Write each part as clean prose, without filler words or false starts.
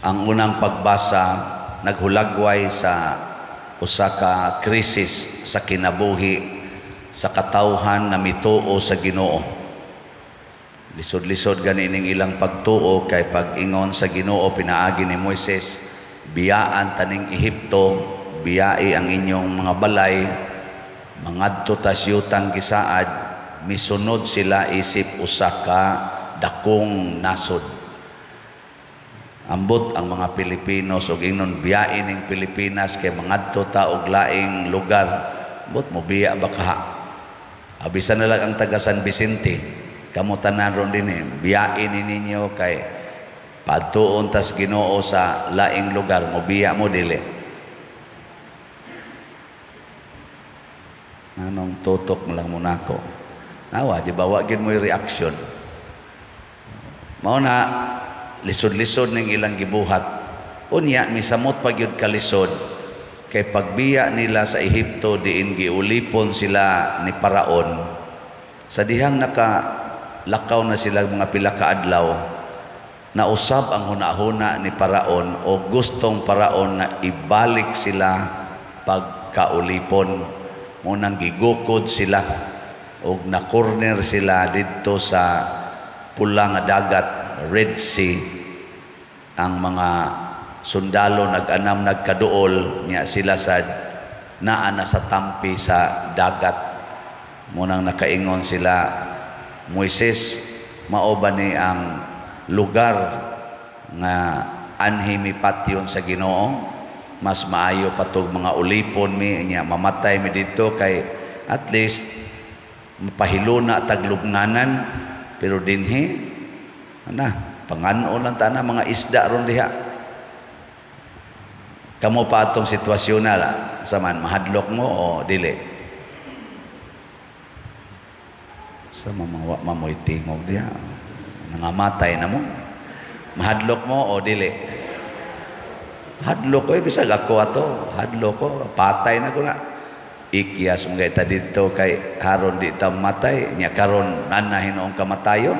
Ang unang pagbasa naghulagway sa usa ka krisis sa kinabuhi sa katawhan nga mituo sa Ginoo. Lisod-lisod gani ning ilang pagtuo kay pag-ingon sa Ginoo pinaagi ni Moises, biyaan taning Ehipto, biyai ang inyong mga balay, mangadto tas yutang gisaad, misunod sila isip usa ka dakong nasod. Ambot ang mga Pilipinos og ingnon biyain ning Pilipinas kay mangadto ta og laing lugar. Ambot mo biya ba kaha? Abisan na lang ang taga San Vicente, kamo tanan ron dinhi, biyain ni ninyo kay padtuon tas Ginoo sa laing lugar, mo biya mo dili? Anong tutok mo lang mo nako? Awa, di ba wa gyud mo'y reaction? Mao na lisod-lisod ning ilang gibuhat. Unya misamot pa gyud kalisod kay pagbiya nila sa Ehipto diin giulipon sila ni Paraon. Sa dihang nakalakaw na sila mga pila ka adlaw, nausab ang hunahuna ni Paraon o gustong Paraon nga ibalik sila pagkaulipon. Munang gigukod sila og na-corner sila didto sa pula nga dagat, Red Sea. Ang mga sundalo nag-anam nagkaduol nya sila sad naa na sa tampi sa dagat. Munang nakaingon sila, "Moises, mao ba ni ang lugar nga anhi mipatyon sa Ginoo? Mas maayo pa tog mga ulipon mi nya mamatay mi didto kay at least mapahiluna tag lubnganan, pero dinhi ana pangan-on lang ta na mga isda ron diha." Kamo pa atong sitwasyon na sa man, mahadlok mo o dili? Sa mamawa mamoy tingog diha, nangamatay na mo. Mahadlok mo o dili? Hadlok ko, bisag ako ato, hadlok ko, patay na ko na. Ikyas mga ita dito kay haron di ta matay nya karon nana hinuong kamatayon.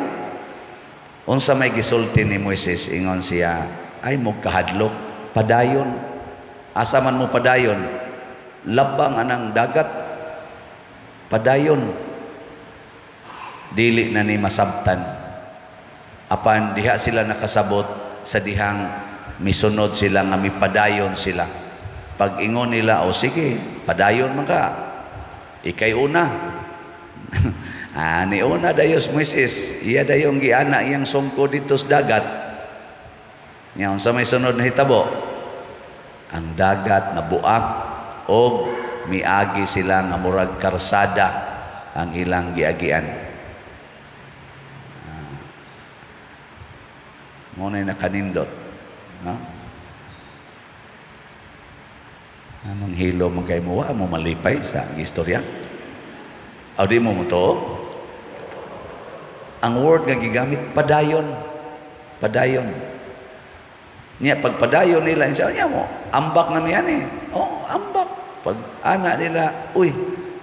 Unsa may gisulti ni Moises? Ingon siya, "Ay mo kahadlok, padayon." Asa man mo padayon? Labang anang dagat. Padayon, dili na ni masabtan. Apan diha sila nakasabot sa dihang misunod sila nga mipadayon sila. Pag ingon nila, "O sige, padayon man ka, ikay una." Ni una dayos Moises, iya dayong giana iyang sungko dito sa dagat. Nya unsa may sunod na hitabo? Ang dagat nabuak og miagi sila nga murag karsada ang ilang giagian. Mo na nakanindot, no? Anong hilo man kay mo, wa mo malipay sa istorya? O di mo mo? Ang word nga gigamit, padayon. Padayon. Niya pagpadayon nila, siya niya mo, ambak na miyan eh. Oh, ambak. Pag ana nila, uy,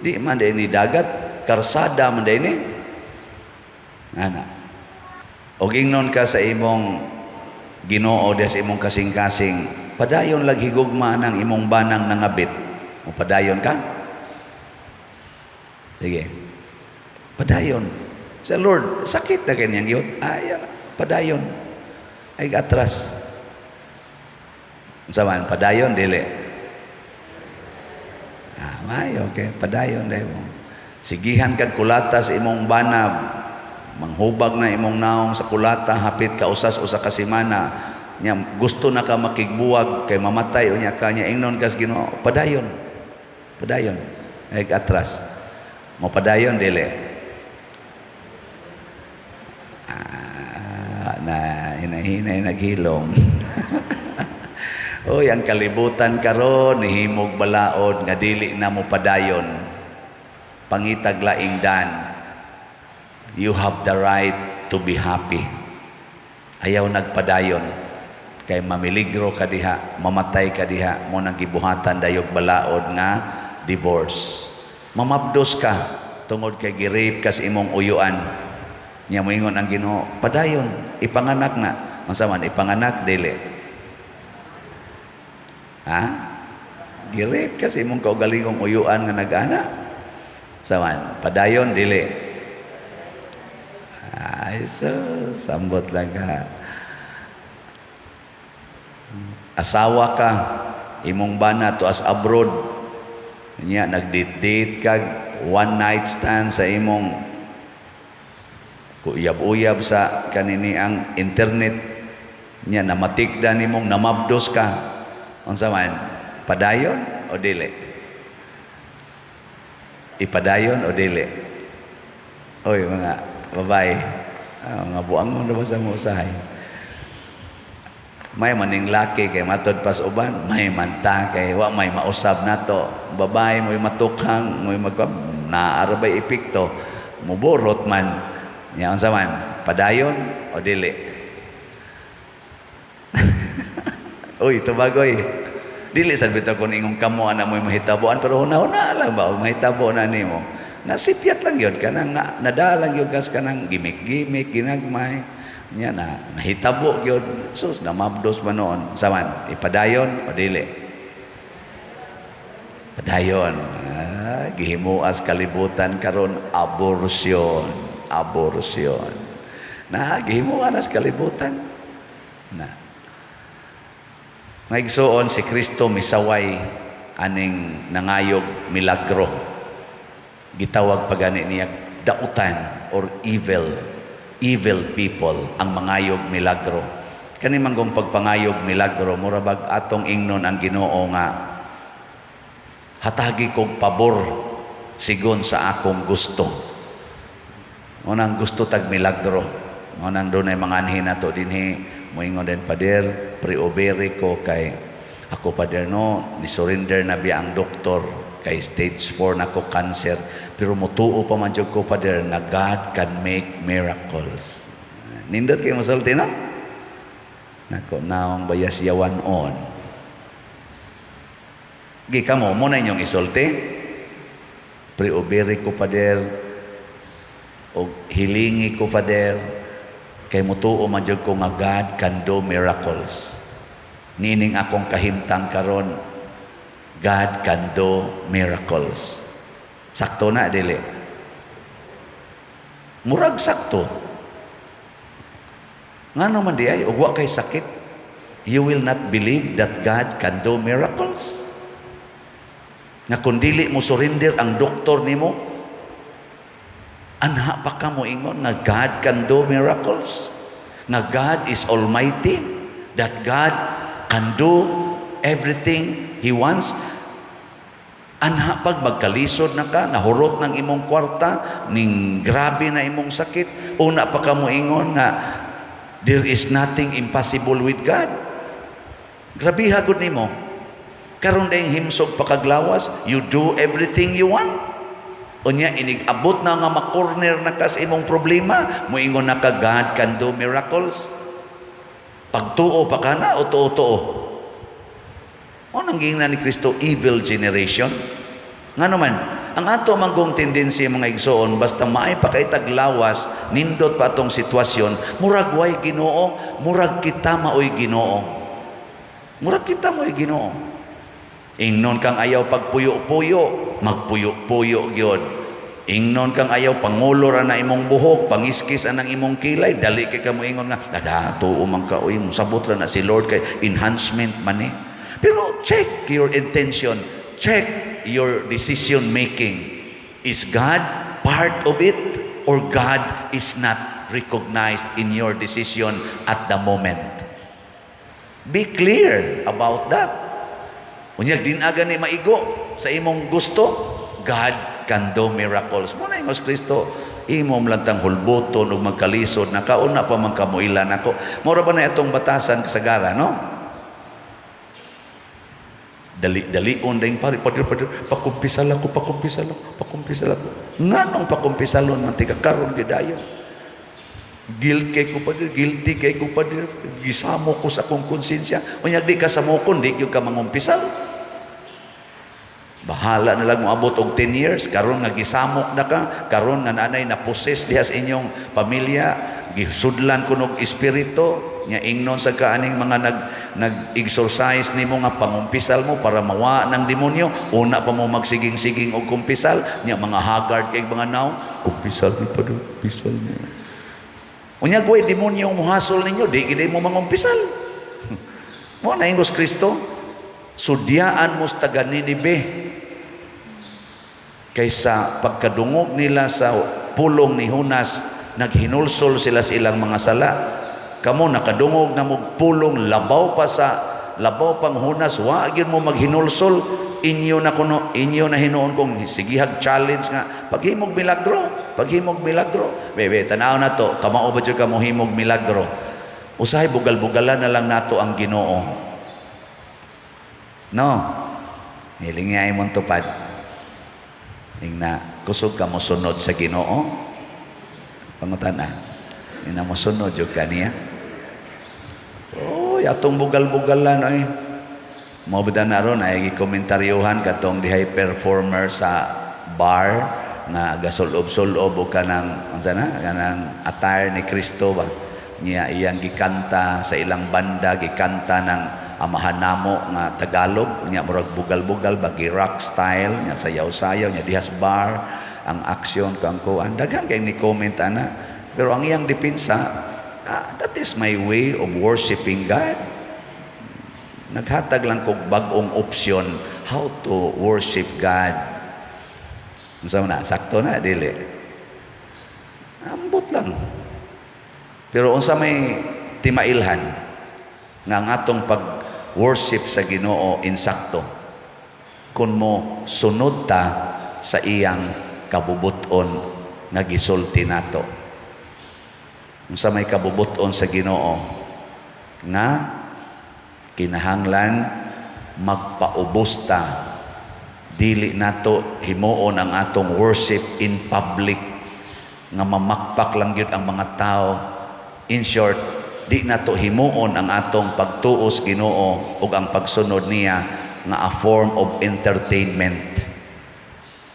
di man ni dagat, karsada man ni. Ana. Og ingnon ka sa imong Ginoo des imong kasing-kasing, padayon lag higugma ng imong banang nangabit. Mo padayon ka? Sige. Padayon. Sa Lord, sakit na kanyang yun. Ay, padayon. Ay, atras. Unsa man, padayon, dili? Ah, may, okay. Padayon, dahil mo. Sigihan kag kulata sa imong bana, manghubag na imong naong sa kulata, hapit ka usas usa ka semana, nya gusto na ka makigbuwag kay mamatay unya ka nya ingnon kas Ginoo, padayon. Padayon. Ay atras. Mo padayon dili? Ah, na hinahinay naghilom. Oy, ang kalibutan karon nihimog balaod nga dili na mo padayon. Pangitag laing dan. You have the right to be happy. Ayaw nagpadayon kay mamiligro ka diha, mamatay ka diha, mo nang gibuhatan dayog balaod nga divorce. Mamabdos ka tungod kay gi-rape ka sa imong uyuan. Nya moingon ang Ginoo, padayon, ipanganak na. Unsa man ipanganak dili? Ha? Gi-rape kasi imong kaugalingong uyuan nga nag-ana. Saman, padayon, dili? Ay, so, sambot lang ka. Asawa ka, imong bana to as abroad. Nya nag-date ka, one night stand sa imong uyab-uyab sa kanini ang internet nya, namatikda nimong namabdos ka. Unsa man, padayon o dili? Ipadayon o dili? Oy, mga babae, ah, mga buangon na ba sa mo usahay? May maning laki kay matod pas uban, may manta kay wa may mausab nato. Babae mo'y matukhang, mo'y magka naarabay epekto, muborot man. Nya unsa man, padayon o dili? Uy, tubagoy. Dili sad bitaw kun ingong kamo ana mo'y mahitabuan, pero huna-huna lang ba mahitabo na nimo. Nasipyat lang yun kanang na, nadalang yun kas kanang gimik-gimik ginagmay nya na nahitabo gyud, sus, namabdos man noon. Saman, ipadayon o dili? Padayon. Ah, gihimuas kalibutan karon abortion, abortion na gihimuan as kalibutan na. Maigsuon, si Kristo misaway aning nangayog milagro. Gitawag pa gani niya dautan or evil, evil people ang mangayog milagro. Kani manggong pagpangayog milagro, mura bag atong ingnon ang Ginoo nga hatagi kog pabor sigon sa akong gusto. Unang gusto tag milagro. Unang dunay mga anhin nato dinhi moingon din, "Pader, pre-ovary ko kay ako, pader, no, ni surrender na biya ang doktor kay stage 4 na ko cancer, pero mutuo pa man jud ko, pader, nga God can make miracles." Nindot kay mosulti, no? Nako, naong bayas yawan on. Gi kamo mo na inyong isulti? "Pre-ovary ko, pader, og hilingi ko, pader, kay mutuo man jud ko nga God can do miracles. Nining akong kahimtang karon, God can do miracles." Sakto na, dili? Murag sakto. Ngano man di ay ug wa kay sakit, you will not believe that God can do miracles? Nga kung dili mo surrender ang doktor nimo, anha pa ka mo ingon nga God can do miracles, nga God is almighty, that God can do everything He wants? Anha pag magkalisod na ka, nahurot ng imong kwarta, ning grabe na imong sakit, una pa ka mo ingon nga there is nothing impossible with God. Grabiha gud nimo. Karon dayong himsog pakaglawas, you do everything you want. Unya inig-abot na nga ma-corner na ka sa imong problema, moingon na ka God can do miracles. Pagtuo pa ka na o tuo-tuo? O nang giingnan ni Kristo, evil generation. Nga naman, ang ato manggong tendency, mga igsoon, basta maay pa kay taglawas, nindot pa atong sitwasyon, murag way Ginoo, murag kita maoy Ginoo. Murag kita maoy Ginoo. Ingnon kang ayaw pagpuyo-puyo, magpuyo-puyo gyud. Ingnon kang ayaw pangulor na imong buhok, pangiskis anang imong kilay, dali kay ka moingon nga, "Dada, tuo man ka, uy, musabot ra na si Lord kay enhancement man eh." Pero check your intention, check your decision making. Is God part of it or God is not recognized in your decision at the moment? Be clear about that. Unyag din aga ni maigo sa imong gusto, God can do miracles. Mo na ingos Kristo, imo lantang hulbuton ug magkalisod na kauna pa man kamuilan ako. Mura ba na itong batasan kasagara, no? Dali-dalion ding pare, "Pader, pader, pakumpisal ako, pakumpisal ako, pakumpisal ako." Nganong pakumpisalon man tika karon gidayon? "Guilt kay ko, pader, guilty kay ko, pader, gisamo ko sa akong konsensya." Unyag di ka samokon, di gyud ka mangumpisal. Bahala na lang moabot og 10 years, karon nga gisamok na ka, karon nga nanay na possess diha sa inyong pamilya, gisudlan kunog espiritu, Nya ingnon sa kaaning mga nag-exorcise nimo nga pangumpisal mo para mawa ng demonyo, una pa mo magsiging-siging og kumpisal, nya mga haggard kay mga naong, "Kumpisal mi pa do, kumpisal mi." Unya ko'y demonyo muhasol ninyo, di gid mo mangumpisal. Mo na ingos Kristo, sudyaan mo sa taga Ninibe kaysa pagkadungog nila sa pulong ni Jonas, naghinulsol sila sa ilang mga sala. Kamo nakadungog na mo pulong labaw pa sa labaw pang Jonas, wa gyud mo maghinulsol. Inyo na kuno, inyo na hinuon kong sigihag challenge nga paghimog milagro, paghimog milagro. Bebe, tanaw na to, kamao ba jud ka mo himog milagro? Usahay bugal-bugalan na lang nato ang Ginoo, no? Hiling nga imong tupad. Ingna, kusog ka mo sunod sa Ginoo? Pangutan na. Ingna, mo sunod jud ka niya? Oh, atong bugal-bugalan ay. Mo bitaw na ron ay gikomentaryohan katong dihay performer sa bar nga gasulob-sulob og kanang unsa na kanang attire ni Kristo ba niya, iyang gikanta sa ilang banda, gikanta ng Amahan Namo nga Tagalog, nya murag bugal-bugal bagi rock style nya, sayaw-sayaw nya dihas bar ang aksyon kang kuan. Daghan kay ni comment ana, pero ang iyang depensa, "Ah, that is my way of worshiping God. Naghatag lang kog bag-ong opsyon how to worship God." Unsa man na? Sakto na dili? Ambot lang. Pero unsa may timailhan nga ang atong pag worship sa Ginoo insakto? Kung mo sunod ta sa iyang kabubuton nga gisulti nato. Unsa may kabubuton sa Ginoo? Nga kinahanglan magpaubos ta, dili nato himuon ang atong worship in public nga mamakpak lang gyud ang mga tao. In short, di nato himuon ang atong pagtuos Ginoo ug ang pagsunod niya nga a form of entertainment.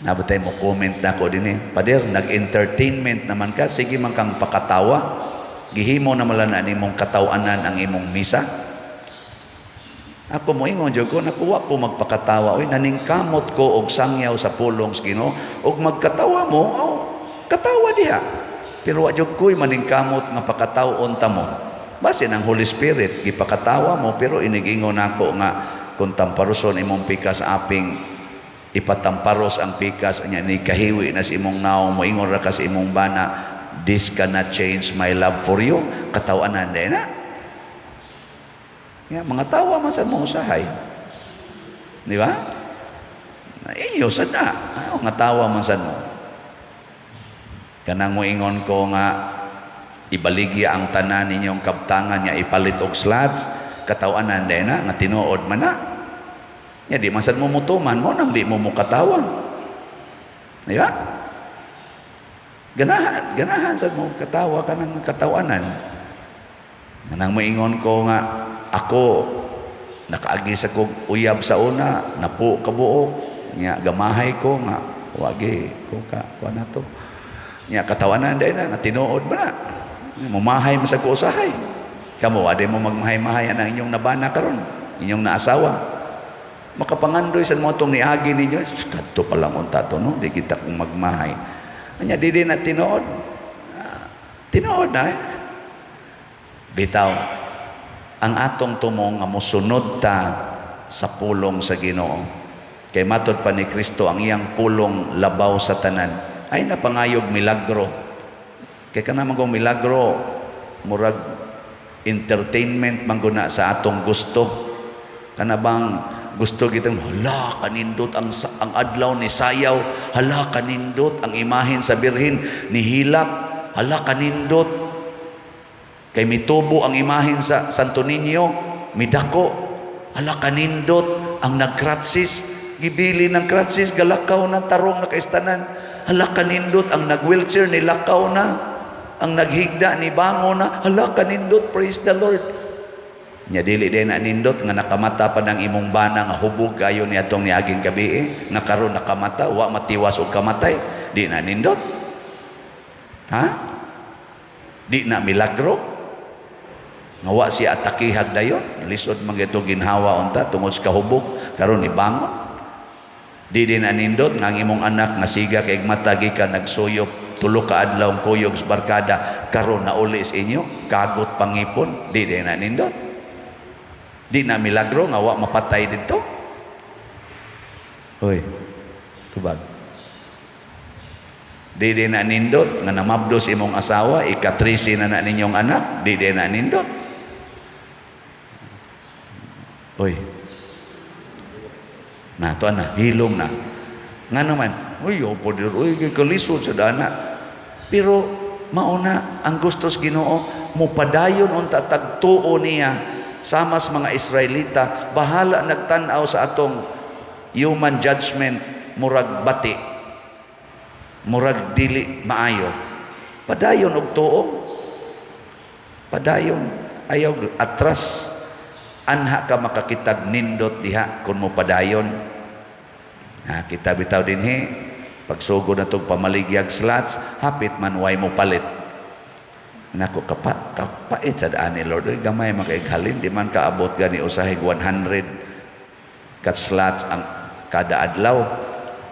Nabatay mo comment na ko din eh, "Pader, nag-entertainment naman ka, sige man kang pakatawa." Gihimo na man na nimong katawanan ang imong misa. Ako moingon jud ko, nakuha ko magpakatawa. Oy, naningkamot ko og sangyaw sa pulong sa Ginoo, og magkatawa mo, aw, katawa diha. Pero wa jud ko'y maningkamot nga pakatawon ta mo. Basin ang Holy Spirit gipakatawa mo, pero inigingon nako nga kung tamparuson imong pikas aping ipatamparos ang pikas nya ni kahiwi na sa imong naong, moingon ra ka sa imong bana, "This cannot change my love for you." Katawanan din na. Ya, mga tawa man sa mo usahay. Di ba? Iyo sad na. Ay, nga tawa man sad mo. Kanang moingon ko nga ibaligya ang tanan ninyong kabtangan nga ipalit og slots, katawanan din na nga tinuod man na. Ya, di man sad mo mutuman mo nang di mo mukatawa. Di ba? Ganahan, ganahan sad mo katawa kanang katawanan. Kanang moingon ko nga ako nakaagi sa kog uyab sa una, napo kabuok, nya gamahay ko nga wagi ko ka kuan na to. Nya katawanan din na nga tinuod ba na. Mumahay man sa ko usahay. Kamo ade mo magmahay-mahay ang inyong nabana karon, inyong naasawa. Makapangandoy sa mo itong niagi ninyo, "Sus, kadto pa lang unta to, no? Di kita kung magmahay." Anya, di din na tinuod. Ah, tinuod na eh. Bitaw, ang atong tumong nga mosunod ta sa pulong sa Ginoo. Kay matod pa ni Kristo, ang iyang pulong labaw sa tanan. Ay napangayog milagro. Kay kana man kong milagro, murag entertainment man guna sa atong gusto. Kana bang gusto kitang hala kanindot ang adlaw ni sayaw, hala kanindot ang imahen sa Birhen ni hilak, hala kanindot kay mitubo ang imahen sa Santo Niño, midako, hala kanindot ang nagkratsis, gibili ng kratsis, galakaw ng tarong nakaistanan, hala kanindot ang nag-wheelchair, nilakaw na, ang naghigda ni bango na, hala kanindot, praise the Lord. Nya dili din na nindot nga nakamata pa ng imong bana nga hubog kayo ni atong niaging gabi eh, nga karon nakamata, wa matiwas og kamatay, di na nindot? Ha? Di na milagro? Nga wa siya atakihag dayon, lisod man ito ginhawa unta tungod sa kahubog, karon ibangon. Di din anindot nga ang imong anak nga siga kay mata gikan nagsuyop 3 ka adlaw ang kuyog sa barkada, karon nauli sa inyo, kagot pangipon, di din anindot. Di na milagro nga wa mapatay didto. Hoy, tubag. Di din na nindot nga namabdos imong asawa, ika-13 na na ninyong anak, di din na nindot. Hoy. Na to na, hilom na. Nga naman, uy, opo dir, uy, kay kalisod sa dana. Pero mauna ang gusto sa Ginoo, mupadayon unta tagtuo niya sama sa mga Israelita, bahala nagtan-aw sa atong human judgment, murag bati, murag dili maayo. Padayon og tuo, padayon, ayaw atras. Anha ka makakitag nindot diha kung mo padayon. Ha, kita bitaw dinhi, pagsugod na tong pamaligyag slots, hapit man way mo palit. Nako, kapait sa daan ni Lord. Uy, gamay makaighalin, di man kaabot gani usahay 100 kat slots ang kada adlaw.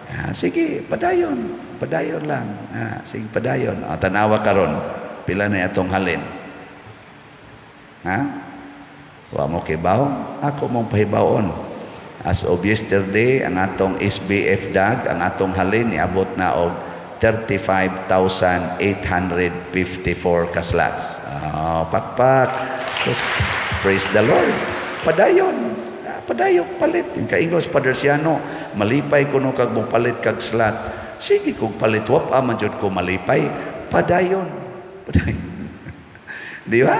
Ah, sige, padayon. Padayon lang. Ah, sige, padayon. Ah, tanawa karon, pila na atong halin? Ha? Wa mo kibaw? Ako mong pahibawon. As of yesterday, ang atong SBF DAG, ang atong halin, niabot na og 35,854 ka slots. Oh, pakpak. So, praise the Lord. Padayon. Ah, padayon, palit. Kaingos Padre Siano, malipay kuno kag palit kag slot. Sige kog palit, wap man jud ko malipay. Padayon. Padayon. Di ba?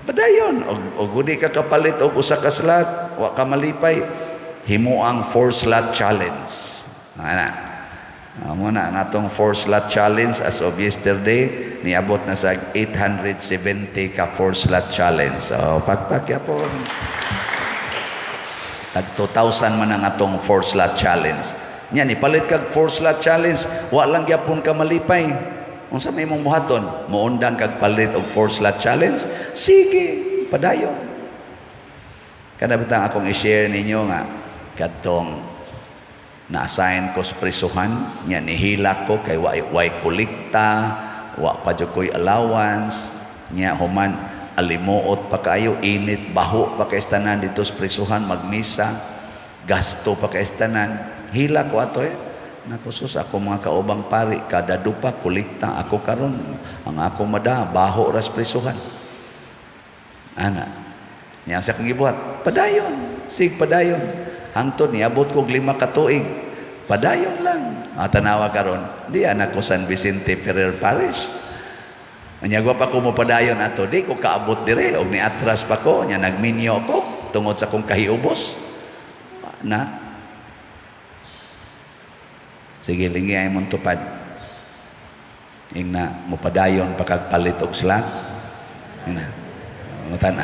Padayon. Og di ka kapalit og usa ka slot, wa ka malipay, himo ang four slot challenge. Ana. Amo na ang atong four slot challenge. As of yesterday, niabot na sa 870 ka four slot challenge. So pakpak yapon. Tag 2,000 man ang atong four slot challenge. Nya ni palit kag four slot challenge, wa lang gyapon ka malipay. Unsa may imong buhaton? Moundang kag palit og four slot challenge? Sige, padayon. Kada bitang akong i-share ninyo nga kadtong na-assign ko sa prisuhan, nya nihilak ko kay way kolekta, wa pa jud ko'y allowance, nya human alimuot pa kayo, init, baho pa kay tanan dito sa prisuhan, magmisa, gasto pa kay tanan. Hila ko ato eh. Naku sus, ako mga kaubang pari, kada dupa, kolekta, ako karon ang ako mada, baho ras prisuhan. Ana, niya sa akong gibuhat, padayon, sig padayon. Hangtod niabot kog 5 ka tuig, padayon lang. Ah, tanawa karon, di anak ko San Vicente Ferrer Parish. Anya pa ko mo padayon ato, di ko kaabot dire og niatras pa ko, nya nagminyo ko tungod sa akong kahiubos. Na. Sige, lingi ay mong tupad. Ingna, mupadayon pa kag palit og slot. Ingna. Mutan.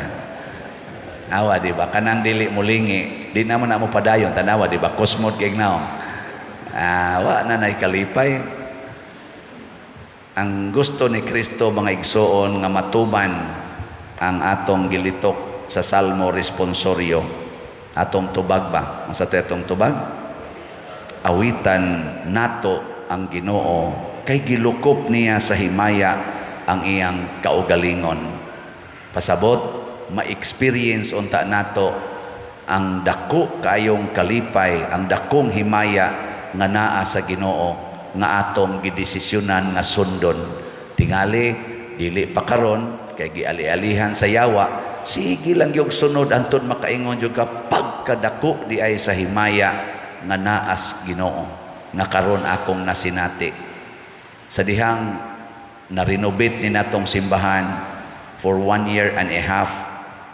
Awa, di ba? Kanang dili mo lingi, di naman na mo padayon. Tanawa, di ba? Kusmod kay naong. Awa na nay kalipay. Ang gusto ni Kristo, mga igsoon, nga matuman ang atong gilitok sa Salmo responsorio. Atong tubag ba? Ang sa atong tubag? Awitan nato ang Ginoo kay gilukop niya sa himaya ang iyang kaugalingon. Pasabot, ma-experience unta nato ang dako kaayong kalipay, ang dakong himaya nga naa sa Ginoo nga atong gidesisyonan nga sundon. Tingali dili pa karon kay giali-alihan sa yawa, sige lang yung sunod anton makaingon jud ka pagkadako di ay sa himaya nga naas Ginoo nga karon akong nasinati. Sa dihang na-renovate ni natong simbahan for one year and a half,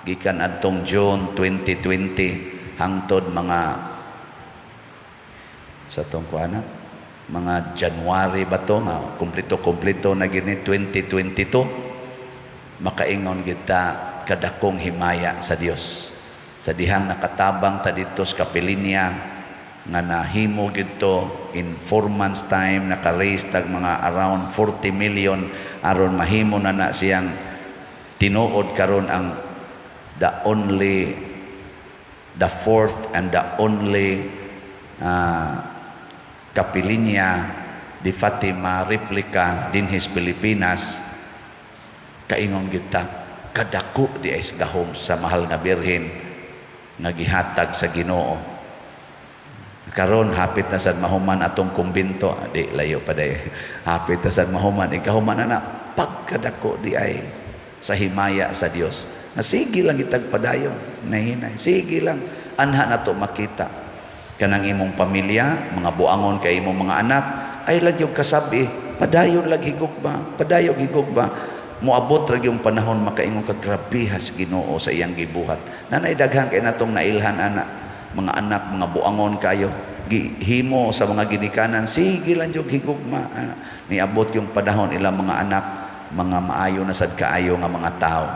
gikan adtong June 2020 hangtod mga sa tong kuana mga January ba to nga kumpleto-kumpleto na gini 2022, makaingon kita kadakong himaya sa Dios sa dihang nakatabang ta didto sa kapilinya nga nahimo gidto in 4 months time, naka-raise tag mga around 40 million aron mahimo na na siyang Tinuod karon ang the only, the fourth and the only Kapilinya de Fatima replica dinhis Pilipinas. Kaingon kita, kadako diay sa gahom sa Mahal nga Birhen nga gihatag sa Ginoo. Karon hapit na sad mahuman atong kumbinto, di layo pa day. Hapit na sad mahuman, ikahuman na na pagkadako diay sa himaya sa Dios. Na sige lang itag padayon, nahinay. Sige lang anha nato makita kanang imong pamilya, mga buangon kay imong mga anak, ay lagi og kasabi, padayon lang higugma, padayon higugma. Moabot ra yung panahon makaingon ka, "Grabehas Ginoo sa iyang gibuhat." Nanay daghan kay natong nailhan ana, mga anak, mga buangon kayo, gihimo sa mga ginikanan, sige lang jud higugma ana. Niabot yung panahon ilang mga anak mga maayo na sad kaayo nga mga tao.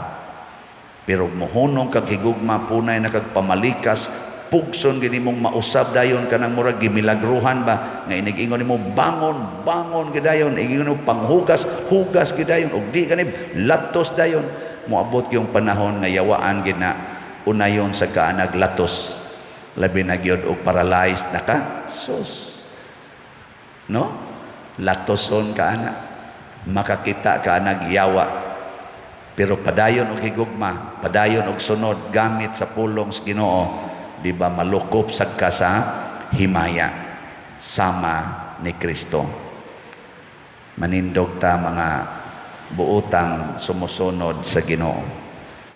Pero mohunong kag higugma, punay na kag pamalikas, pugson gini mong mausab dayon, kanang murag gimilagruhan ba nga inig-ingon nimo, "Bangon, bangon gidayon." Ingon mo, "Panghugas, hugas gidayon." Ug di kani latos dayon. Moabot yung panahon nga yawaan gina unayon sa kaanag latos, labi na gyud og paralyzed na ka. Sus, no, latoson ka ana, makakita ka anag yawa. Pero padayon og higugma, padayon og sunod gamit sa pulong sa Ginoo, di ba malukop sad ka sa himaya sama ni Kristo? Manindog ta, mga buotang sumusunod sa Ginoo.